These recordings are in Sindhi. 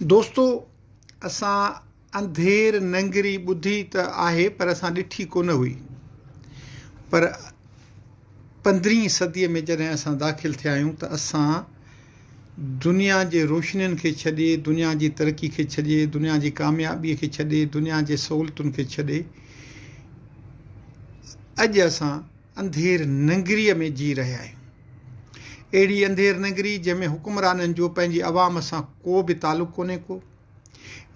دوستو اسان انڌير ننگري ٻڌي ته آهي پر اسان ڏٺي ڪونه هئي پر پندرهين صديء ۾ جڏهن اسان داخل ٿيا آهيون ته اسان دنيا جي روشنين کي ڇڏي دنيا جي ترقي کي ڇڏي دنيا جي ڪاميابي کي ڇڏي دنيا جي سهولتن کي ڇڏي اڄ اسان انڌير ننگريء ۾ جي رهيا آهيون. اهڙي انڌير ننگري جنهن ۾ حڪمرانن جو پنهنجي عوام سان ڪو به تعلق ڪونهي ڪو.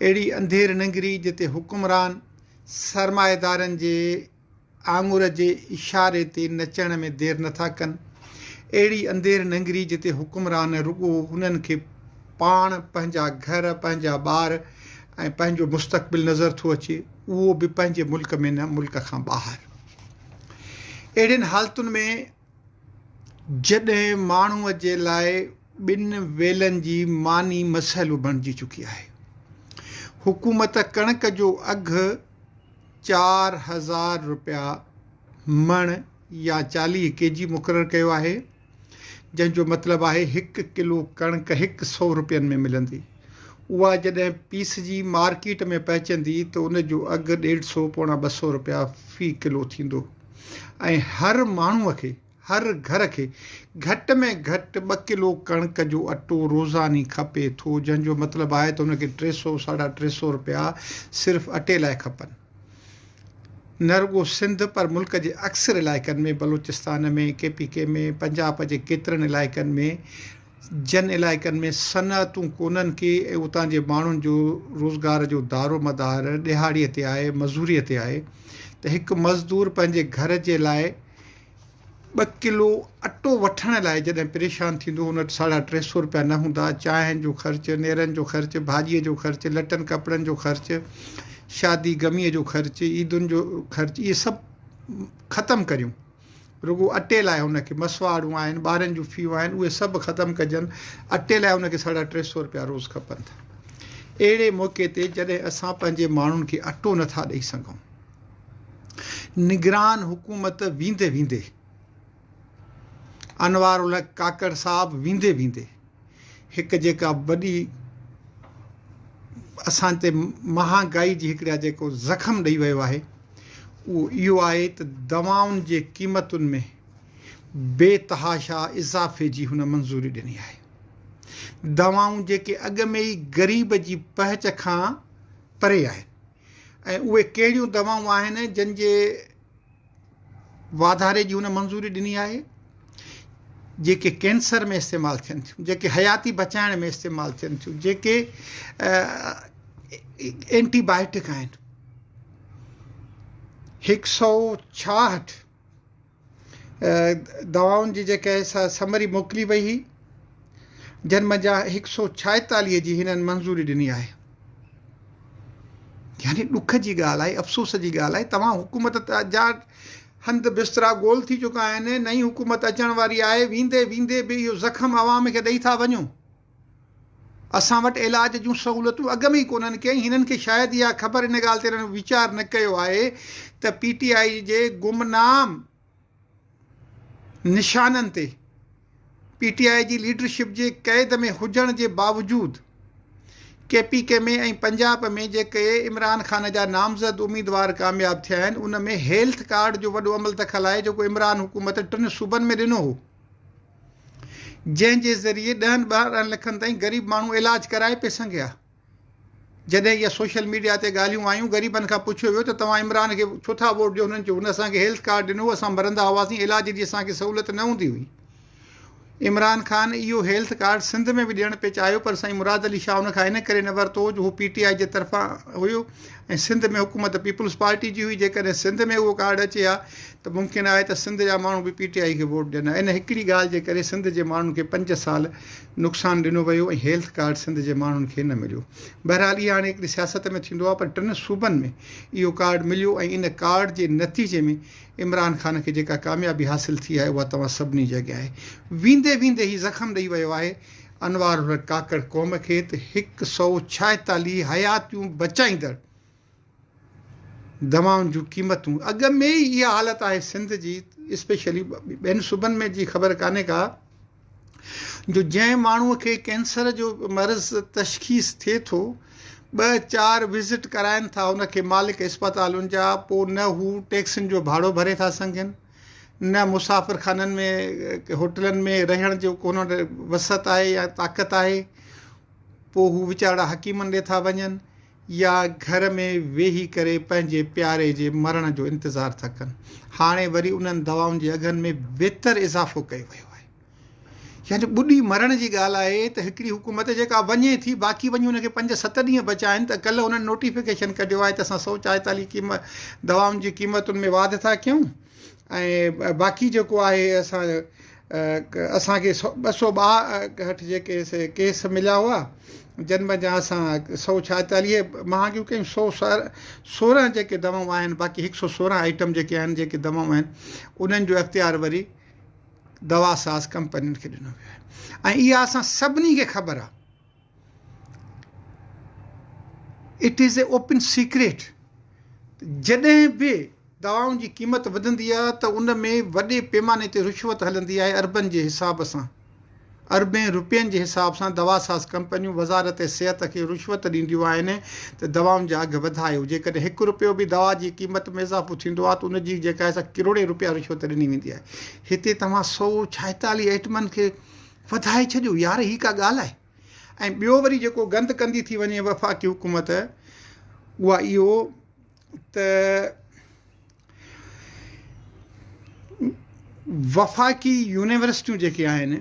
اهڙي انڌير ننگري جتي حڪمران سرمائيدارن جي آڱر جي اشاري تي نچڻ ۾ دير نٿا ڪن. اهڙي انڌير ننگري جتي حڪمران رڳو هنن کي پاڻ، پنهنجا گهر، پنهنجا ٻار ۽ پنهنجو مستقبل نظر ٿو اچي، اهو به پنهنجي ملڪ ۾ نه ملڪ کان ٻاهر. اهڙين حالتن ۾ جڏهن ماڻهوء جي لاء ٻن ويلن جي ماني مسئلو بڻجي چڪي آهي. حڪومت ڪڻڪ جو اگهه 4000 رپيا مڻ يا 40 ڪي جي مقرر ڪيو آهي. جنهن جو مطلب آهي هڪ ڪلو ڪڻڪ هڪ سئو رپين ۾ ملندي. اها جڏهن پيسجي مارڪيٽ ۾ پهچندي ته ان جو اگهه ڏيڍ سئو پوڻا 200 رپيا في ڪلو ٿيندو ۽ هر ماڻهوء کي هر گهر کي گهٽ ۾ گهٽ ٻه ڪلو ڪڻڪ جو اٽو روزاني کپي ٿو جنهن جو مطلب آهي ته ان کي ٽي سئو ساڍا ٽي سئو رپيا صرف اٽي لاء کپن. نه رڳو سنڌ پر ملڪ جي اڪثر علائقن ۾ بلوچستان ۾، ڪي پي ڪي ۾، پنجاب جي ڪيترن علائقن ۾ جن علائقن ۾ صنعتون ڪونهن ڪي ۽ اتان جي ماڻهن جو روزگار جو دارو مدار ڏهاڙيء تي آهي مزوريء تي آهي ته هڪ مزدور پنهنجي گهر جي لاء ٻه ڪلو اٽو وٺڻ لاء جڏهن پريشان ٿيندو هن وٽ ساڍا ٽي سو روپيا نه هوندا، چانهن جو خرچ، نيرن جو خرچ، ڀاڄيء جو خرچ، لٽن ڪپڙن جو خرچ، شادي غميء جو خرچ، عيدن جو خرچ اهي سڀ ختم ڪريون رڳو اٽي لاء هن کي مسواڙون آهن، ٻارن جون فيون آهن اهي سڀ ختم ڪجن اٽي لاء هن کي ساڍا ٽي سو روپيا روز کپن ٿا. اهڙي موقعي تي جڏهن اسان پنهنجي ماڻهن کي اٽو نٿا ڏئي سگهون. نگران حڪومت ويندي ويندي انوار الحق ڪاڪڙ صاحب ويندي ويندي هڪ جيڪا وڏي اسان تي مهانگائي جي هڪڙا جيڪو زخم ڏئي ويو آهي اهو اهو آهي ته دوائن جي قيمتن ۾ بي تحاشا اضافي جي هن منظوري ڏني آهي دوائون جيڪي اڳ ۾ ئي غريب جي پهچ کان پري آهن ۽ اهي ڪهڙيون دوائون آهن جن جي واڌاري جي هن منظوري ڏني آهي جيڪي ڪينسر ۾ استعمال ٿين ٿيون جيڪي حياتي بچائڻ ۾ استعمال ٿين ٿيون جيڪي اينٽي بائيوٽڪ آهن 166 دوائن جي جيڪا سا سمري موڪلي وئي هئي جن منجهان 146 جي هنن منظوري ڏني آهي يعني ڏک جي ڳالهه آهي افسوس جي ڳالهه آهي توهان حڪومت جا هنڌ بسترا گول ٿي چڪا آهن نئين حڪومت اچڻ واري آهي ويندي ويندي به اهو زخم عوام کي ڏئي ٿا وڃو اسان وٽ علاج جون سهولتون اڳ ۾ ئي ڪونهن ڪي ۽ هنن کي شايد اها خبر ان ڳالهه تي هنن ويچار نه ڪيو آهي ته پي ٽي آء جي گمنام نشانن تي پي ٽي آء جي ليڊرشپ جي قيد ۾ هجڻ جي باوجود ڪي پي ڪي ۾ ۽ پنجاب ۾ جيڪي عمران خان جا نامزد اميدوار ڪامياب ٿيا آهن ان ۾ هيلٿ ڪارڊ جو وڏو عمل دخل آهي جيڪو عمران حڪومت ٽن صوبن ۾ ڏنو هو. جنهن جي ذريعي ڏهن 12 لکن تائين غريب ماڻهو علاج ڪرائي پئي سگهيا. جڏهن اها سوشل ميڊيا تي ڳالهيون آيون غريبن کان پڇيو ويو ته توهان عمران کي ڇو ٿا ووٽ ڏيو هنن چيو هن اسان کي هيلٿ ڪارڊ ڏنو اسان مرندا هئاسين علاج جي اسان کي سهولت نه هوندي هئي. عمران خان اهو هيلٿ ڪارڊ سنڌ ۾ به ڏيڻ پئي چاهيو پر سائين مراد علي شاهه ان کان ان ڪري نه ورتو جو هو پي ٽي آء جي طرفان هيو ۽ سنڌ ۾ حڪومت پيپلز پارٽي جي هئي جيڪڏهن سنڌ ۾ اهو ڪارڊ اچي ها ته ممڪن آهي ته سنڌ جا ماڻهو به پي ٽي آء کي ووٽ ڏين ها ان هڪڙي ڳالهه جي ڪري سنڌ جي ماڻهن کي پنج سال نقصان ڏنو ويو ۽ هيلٿ ڪارڊ سنڌ جي ماڻهن کي نه مليو بهرحال اها هاڻي هڪڙي سياست ۾ ٿيندو آهي پر ٽن صوبن ۾ اهو ڪارڊ مليو ۽ ان ڪارڊ جي نتيجي ۾ عمران خان کي جيڪا ڪاميابي حاصل ٿي آهي اها توهان سڀني جي اڳيان آهي. ويندي ويندي هي زخم ڏئي ويو آهي انوار الحق ڪاڪڙ قوم کي ته 146 حياتيون بچائيندڙ دوائن جون قيمتون اڳ ۾ ئي اها حالت آهي سنڌ جي اسپيشلي ٻين صوبن ۾ جي خبر ڪانهي ڪا. جو جنهن ماڻهوء کي ڪينسر جو مرض تشخيص ٿئي ٿو، ٻه چار وزٽ ڪرائن ٿا ان کي مالڪ اسپتالن جا، پوء نه هو ٽيڪسين جو ڀاڙو ڀري ٿا سگهن، نه مسافر خانن ۾ هوٽلن ۾ رهڻ جو ڪو انهن وٽ وسعت آهي يا طاقت آهي، پوء هو ويچارا حڪيمن ڏي ٿا وڃن يا گهر ۾ ويهي ڪري پنهنجي پياري جي مرڻ جو انتظار ٿا ڪن. هاڻي وري انهن دوائن جي اگهن ۾ ويتر اضافو ڪيو ويو آهي. يعني ٻڏي مرڻ جي ڳالهه آهي ته هڪڙي حڪومت جيڪا وڃي ٿي باقي وڃي ان کي پنج ست ڏينهن بچا آهن ته ڪلهه انهن نوٽيفڪيشن ڪڍيو آهي ته اسان 144 قيمت دوائن جي قيمتن ۾ واڌ ٿا ڪيون ۽ باقي جيڪو آهي اسان اسان کي 262 جيڪي سي ڪيس مليا هئا جن منجهان اسان 146 مهانگيون ڪيون 116 جيڪي دوائون آهن باقي 116 آئٽم جيڪي آهن جيڪي دوائون آهن انهن جو اختيار وري دوا ساز ڪمپنين کي ڏنو ويو آهي ۽ اها اسان سڀني کي خبر آهي it is a open secret جڏهن به دوائن جي قيمت وڌندي آهي ته ان ۾ وڏي پيماني تي رشوت هلندي آهي اربن جي حساب سان اربين روپين جي حساب سان دوا ساز ڪمپنيون وزارت صحت کي رشوت ڏينديون آهن ته دوائن جا اگهه وڌايو جيڪڏهن هڪ روپيو به دوا جي قيمت ۾ اضافو ٿيندو آهي ته ان جي جيڪا آهي سا ڪروڙين روپيا رشوت ڏني ويندي آهي هتي توهان 146 ائٽمن کي وڌائي ڇڏيو يار هي ڪا ڳالهه آهي ۽ ٻيو وري جيڪو گند ڪندي ٿي وڃي وفاقي حڪومت اها اهو ته وفاقي يونيورسٽيون جيڪي آهن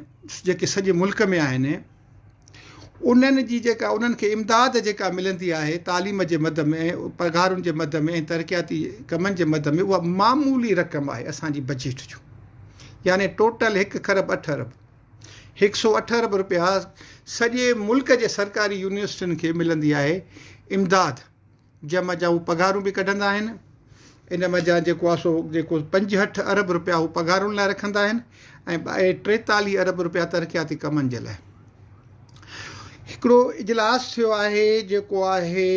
جيڪي سڄي ملڪ ۾ آهن انهن جي جيڪا انهن کي امداد جيڪا ملندي آهي تعليم جي مد ۾ پگهارن جي مد ۾ ۽ ترقياتي ڪمن جي مد ۾ اها معمولي رقم آهي اسان جي بجيٽ جو يعني ٽوٽل هڪ کرب اٺ ارب 108 ارب روپيا سڄي ملڪ جي سرڪاري يونيورسٽين کي ملندي آهي امداد جنهن منجهان هو پگهارون به ڪڍندا آهن. ان منجهان جيڪو آهي سو جيڪو 65 ارب رپيا هو پگهارن لاء رکندا آهن ۽ 43 ارب رپيا ترقياتي ڪمن جي لاء. هڪڙو اجلاس ٿيو آهي جيڪو آهي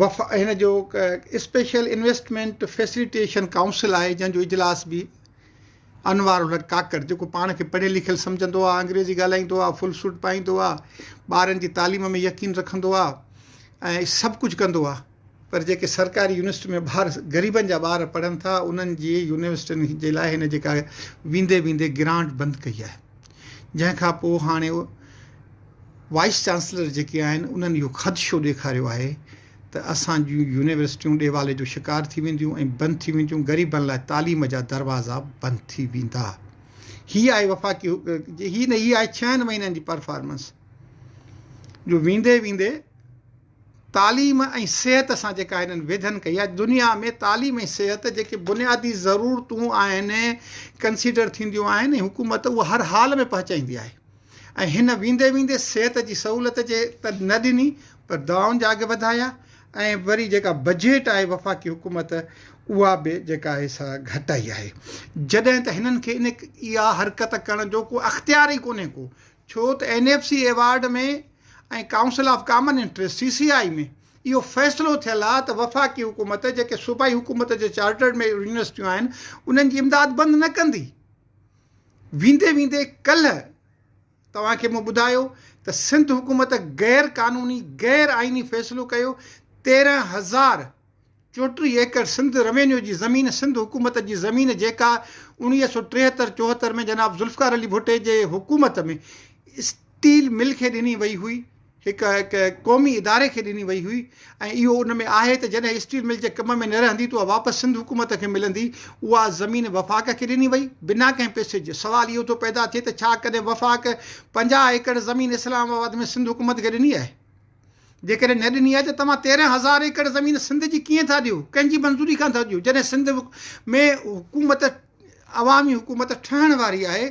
وفا هن جو اسپيشل انويسٽمينٽ فيسليٽيشن ڪائونسل آهي جنهن جو اجلاس به انوار الحق ڪاڪڙ جيڪو پاڻ کي پڙهيل لکيل سمجهندو آهي، انگريزي ڳالهائيندو آهي، فل سوٽ پائيندو آهي، ٻارن جي تعليم ۾ يقين رکندو آهي ۽ سڀ ڪجهه ڪندو آهي پر جيڪي سرڪاري يونيورسٽي ۾ ٻار غريبن جا ٻار پڙهن ٿا انهن جي يونيورسٽين جي لاء هن جيڪا ويندي ويندي گرانٽ بند ڪئي آهي جنهن کان پوء هاڻي وائيس چانسلر جيڪي آهن انهن اهو خدشو ڏيکاريو آهي ته اسان جون يونيورسٽيون ڏيوالي جو شڪار ٿي وينديون ۽ بند ٿي وينديون، غريبن لاء تعليم جا دروازا بند ٿي ويندا. هي آهي وفاقي هي نه هي آهي ڇهن مهينن جي پرفارمنس جو ويندي ويندي تعليم ۽ صحت سان جيڪا هنن ويڌن ڪئي آهي دنيا ۾ تعليم ۽ صحت جيڪي بنيادي ضرورتون آهن ڪنسيڊر ٿينديون آهن ۽ حڪومت اهو هر حال ۾ پهچائيندي آهي ۽ هن ويندي ويندي صحت جي سهولت جي ته نه ڏني پر دوائن جا اگهه وڌايا ۽ وري جيڪا بجيٽ آهي وفاقي حڪومت اها به جيڪا آهي سا گهٽائي آهي جڏهن ته هنن کي ان اها حرڪت ڪرڻ جو ڪو اختيار ئي ڪونهي ڪو ڇو ته N F C award ۾ ۽ council of common interest C C I ۾ اهو فيصلو ٿيل آهي ته وفاقي حڪومت جيڪي صوبائي حڪومت جي چارٽرڊ ۾ يونيورسٽيون آهن انهن جي امداد بند نه ڪندي ويندي ويندي ڪلهه توهان کي مون ٻڌايو ته سنڌ حڪومت غير قانوني غير آئيني فيصلو ڪيو 13034 ايڪڙ سنڌ روينيو جي زمين سنڌ حڪومت جي زمين جيڪا 1973 74 ۾ جناب ذوالفقار علي ڀٽي جي حڪومت ۾ اسٽيل مل کي ڏني وئي هئي هڪ هڪ قومي اداري کي ڏني وئي هئي ۽ اهو ان ۾ آهي ته جڏهن اسٽيل مل جي ڪم ۾ نه رهندي ته اها واپس سنڌ حڪومت کي ملندي، اها زمين وفاق کي ڏني وئي بنا ڪنهن پئسي جي. سوال اهو ٿو پيدا ٿئي ته ڇا ڪڏهن وفاق 50 ايڪڙ زمين اسلام آباد ۾ سنڌ حڪومت کي ڏني آهي؟ جيڪڏهن نه ڏني آهي ته توهان 13 هزار ايڪڙ زمين سنڌ جي ڪيئن ٿا ڏيو؟ ڪنهن جي منظوري کان ٿا ڏيو؟ جڏهن سنڌ ۾ حڪومت عوامي حڪومت ٺهڻ واري آهي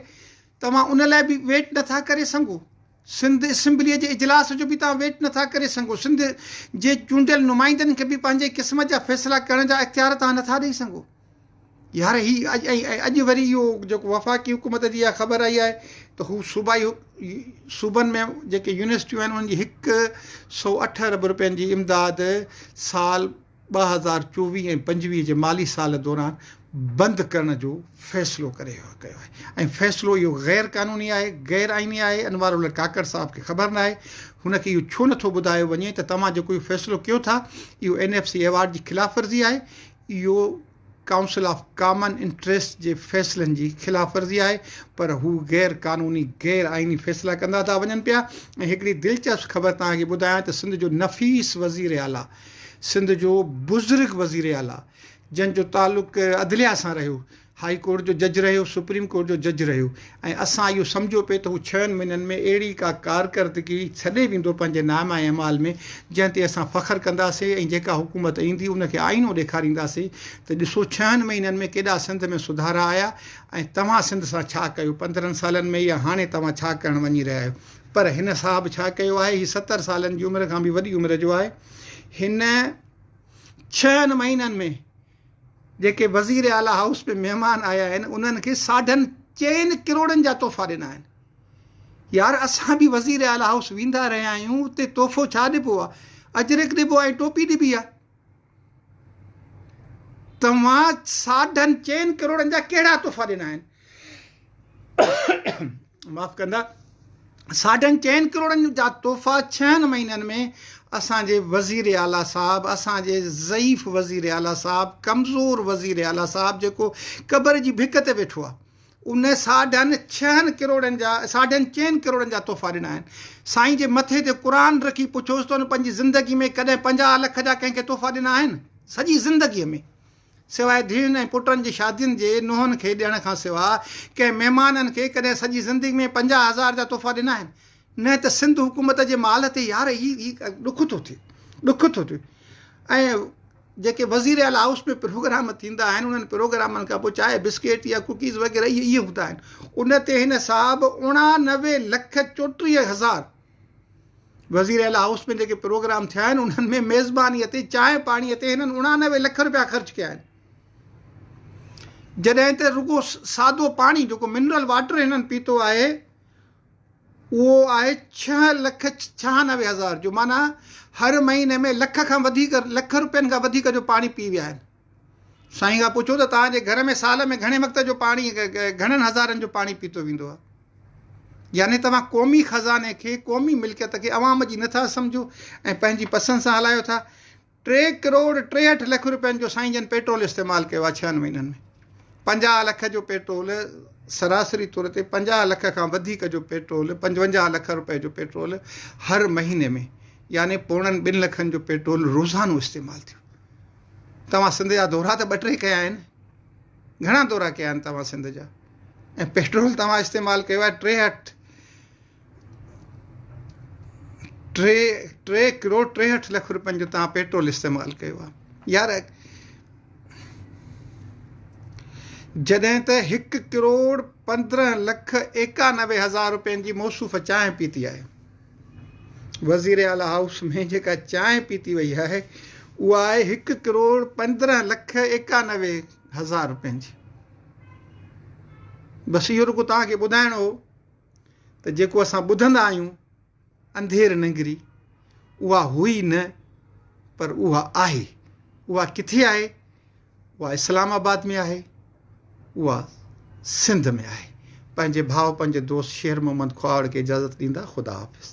توهان ان لاء به ويٽ نه ٿا ڪري سگهو؟ سنڌ اسيمبليء جي اجلاس جو به توهان ويٽ نٿا ڪري سگهو، سنڌ جي چونڊيل نمائندن کي به پنهنجي قسمت جا فيصلا ڪرڻ جا اختيار توهان نٿا ڏئي سگهو. يار هي ۽ اڄ وري اهو جيڪو وفاقي حڪومت جي اها خبر آئي آهي ته هو صوبائي صوبن ۾ جيڪي يونيورسٽيون آهن انهن جي 108 ارب روپين جي امداد سال 2024 ۽ 25 جي مالي سال دوران بند ڪرڻ جو فيصلو ڪري ڪيو آهي ۽ فيصلو اهو غير قانوني آهي، غير آئيني آهي، انوار الحق ڪاڪڙ صاحب کي خبر ناهي، هن کي اهو ڇو نٿو ٻڌايو وڃي ته توهان جيڪو اهو فيصلو ڪيو ٿا اهو اين ايف سي ايوارڊ جي خلاف ورزي آهي، اهو ڪائونسل آف ڪامن انٽريسٽ جي فيصلن جي خلاف ورزي آهي پر هو غير قانوني غير آئيني فيصلا ڪندا ٿا وڃن پيا ۽ هڪڙي دلچسپ خبر توهان کي ٻڌايان ته سنڌ جو نفيس وزير اعليٰ سنڌ جو بزرگ وزير اعليٰ جنهن جو تعلق عدليه سان رهيو، هائي ڪورٽ جو جج رهيو، سپريم ڪورٽ جو جج رهيو ۽ اسان اهو سمجهيو پئي ته هو ڇهن مهينن ۾ اهڙي ڪا ڪارڪردگي ڇڏي ويندو پنهنجي نامه اعمال ۾ جنهن تي اسان فخر ڪنداسين ۽ جيڪا حڪومت ايندي ان کي آئينو ڏيکارينداسين ته ڏسو ڇهن مهينن ۾ ڪيڏا سنڌ ۾ سڌارا آيا ۽ توهان سنڌ سان ڇا ڪيو 15 سالن ۾ يا هاڻي توهان ڇا ڪرڻ وڃي رهيا آهيو پر هن صاحب ڇا ڪيو آهي هي 70 سالن جي عمر کان به وڏي عمر جو آهي هن ڇهن مهينن ۾ جيڪي وزير اعليٰ هائوس ۾ مهمان آيا آهن انهن کي ساڍن چئن ڪروڙن جا تحفا ڏنا آهن. يار اسان به وزير اعليٰ هائوس ويندا رهيا آهيون اتي تحفو ڇا ڏبو آهي؟ اجرڪ ڏبو آهي ۽ ٽوپي ڏبي آهي. توهان ساڍن چئن ڪروڙن جا ڪهڙا تحفا ڏنا آهن؟ معاف ڪندا ساڍن چئن ڪروڙن جا تحفا ڇهن مهينن ۾ اسان جي وزير اعليٰ صاحب اسان جي ضعيف وزير اعليٰ صاحب ڪمزور وزير اعليٰ صاحب جيڪو قبر جي ڀڪ تي ويٺو آهي ان ساڍن ڇهن ڪروڙن جا ساڍن چئن ڪروڙن جا تحفا ڏنا آهن سائين جي مٿي تي قرآن رکي پڇوس ته ان پنهنجي زندگي ۾ ڪڏهن 50 لک جا ڪنهن کي تحفا ڏنا آهن سڄي زندگي ۾ سواء ڌيئن ۽ پٽن جي شادين جي نونهن کي ڏيڻ کان سواء ڪنهن مهمانن کي ڪڏهن سڄي زندگي ۾ 50 هزار جا تحفا ڏنا آهن؟ نه ته سنڌ حڪومت جي مال تي يار هي هي ڏک ٿو ٿئي ڏک ٿو ٿئي ۽ جيڪي وزير اعليٰ هائوس ۾ پروگرام ٿيندا آهن انهن پروگرامن کان پوء چانهه بسڪيٽ يا ڪوڪيز وغيره اهي اهي هوندا آهن ان تي هن صاحب 89 لک 34 هزار وزير اعليٰ هائوس ۾ جيڪي پروگرام ٿيا آهن انهن ۾ ميزبانيء تي چانهه پاڻيء تي هنن 89 لک رپيا خرچ ڪيا آهن جڏهن ته رڳو سادو پاڻي جيڪو منرل واٽر هنن پيتو آهي اهو آهي 6 لک 96 هزار جو معنيٰ هر مهيني ۾ لک کان وڌيڪ لک رپين کان وڌيڪ جو پاڻي پي ويا آهن سائين کان پڇو ته توهان جي گهر ۾ سال ۾ گهڻي وقت جو پاڻي گهڻن هزارن جو پاڻي پيتو ويندو آهي يعني توهان قومي خزاني کي قومي ملڪيت کي عوام جي نٿا سمجهو ۽ پنهنجي پسند سان هلايو ٿا 3 ڪروڙ 63 لک روپين جو سائين جن پيٽرول استعمال ڪيو آهي ڇهن مهينن ۾ 50 لک جو پيٽرول سراسري طور تي 50 لک کان وڌيڪ جو پيٽرول 55 لک روپئي جو پيٽرول هر مهيني ۾ يعني پوڻن 2 لکن جو پيٽرول روزانو استعمال ٿيو توهان سنڌ جا دورا ته ٻه ٽي ڪيا آهن گهڻا دورا ڪيا آهن توهان سنڌ جا ۽ پيٽرول توهان استعمال ڪيو آهي 63 ٽي ٽي ڪروڙ 63 لک روپين جو توهان پيٽرول استعمال ڪيو آهي يار جڏهن ته 1 ڪروڙ 15 لک 91 هزار روپين جي موصوف چانهه پيتي آهي وزير اعليٰ هائوس ۾ جيڪا چانهه پيتي وئي آهي اها آهي 1 ڪروڙ 15 لک 91 هزار روپين جي. بس اهو رڳو توهان کي ٻڌائڻو هو ته جيڪو اسان ٻڌندا آهيون انڌير ننگري اها هئي نه پر اها آهي. اها ڪٿي آهي؟ اها اسلام آباد ۾ آهي، اها سنڌ ۾ آهي. پنهنجي ڀاء پنهنجي دوست شير محمد کهاوڙ کي اجازت ڏيندا. خدا حافظ.